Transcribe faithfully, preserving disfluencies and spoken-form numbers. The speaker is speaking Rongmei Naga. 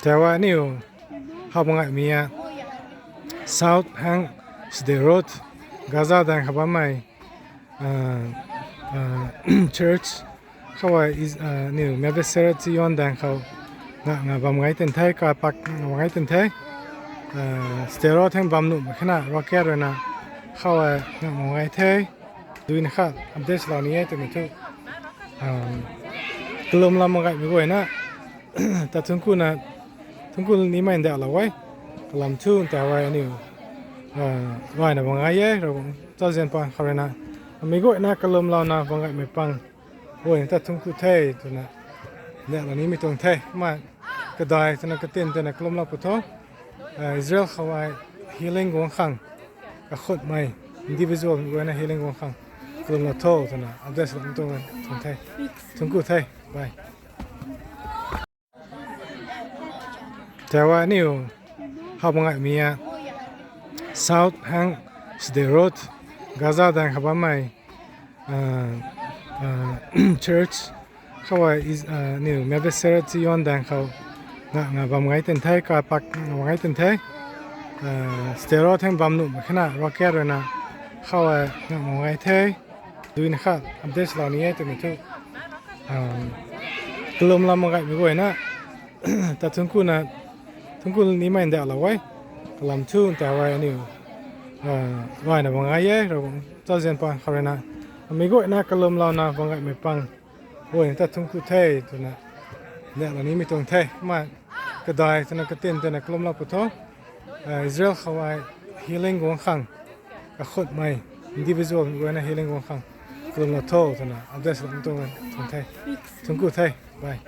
Tei aniu how bam gaymei e, South hang Sderot, Gaza daeng khou bammei church khou e, aniu Mevet She'arat Zion daeng khou ngak na bam gay tin the, kaipat ngak na bam gay tin the. Sderot hang bam nuhmei khe na rocket rui na khou e ngak na bam gay the. Dui na kha update lou ni e twmei thu kalumlou mak gaymei guayna ta thungkuna, thungku nimei ndauhlou e. Kalam thu tei aniu gayna bam gay e, Ravguangc chazian pang khou rui na, amei guayna kalumlouna bam gaymei pang guayna ta thungku the twna ndauhlou nimei tuang the. Kumna kadai twna katin twna kalumlou pw tho. Israel khou e healing guang khang, kakhutmei individual guayna healing guang khang kalumlou tho twna update lou tuang the. Thungku the, bye. Tei aniu how bam gaymei e, South hang Sderot, Gaza daeng khou bammei church khou e, aniu Mevet She'arat Zion daeng khou ngak na bam gay tin the, kaipat ngak na bam gay tin the. Sderot hang bam nuhmei khe na rocket rui na khou e ngak na bam gay the. Dui na kha update lou ni e twmei thu kalumlou mak gaymei guayna ta thungkuna, thungku nimei ndauhlou e. Kalam thu tei aniu gayna bam gay e, Ravguangc chazian pang khou rui na, amei guayna kalumlouna bam gaymei pang guayna ta thungku the twna ndauhlou nimei tuang the. Kumna kadai twna katin twna kalumlou pw tho. Israel khou e healing guang khang, kakhutmei individual guayna healing guang khang kalumlou tho twna update lou tuang the. Thungku the, bye.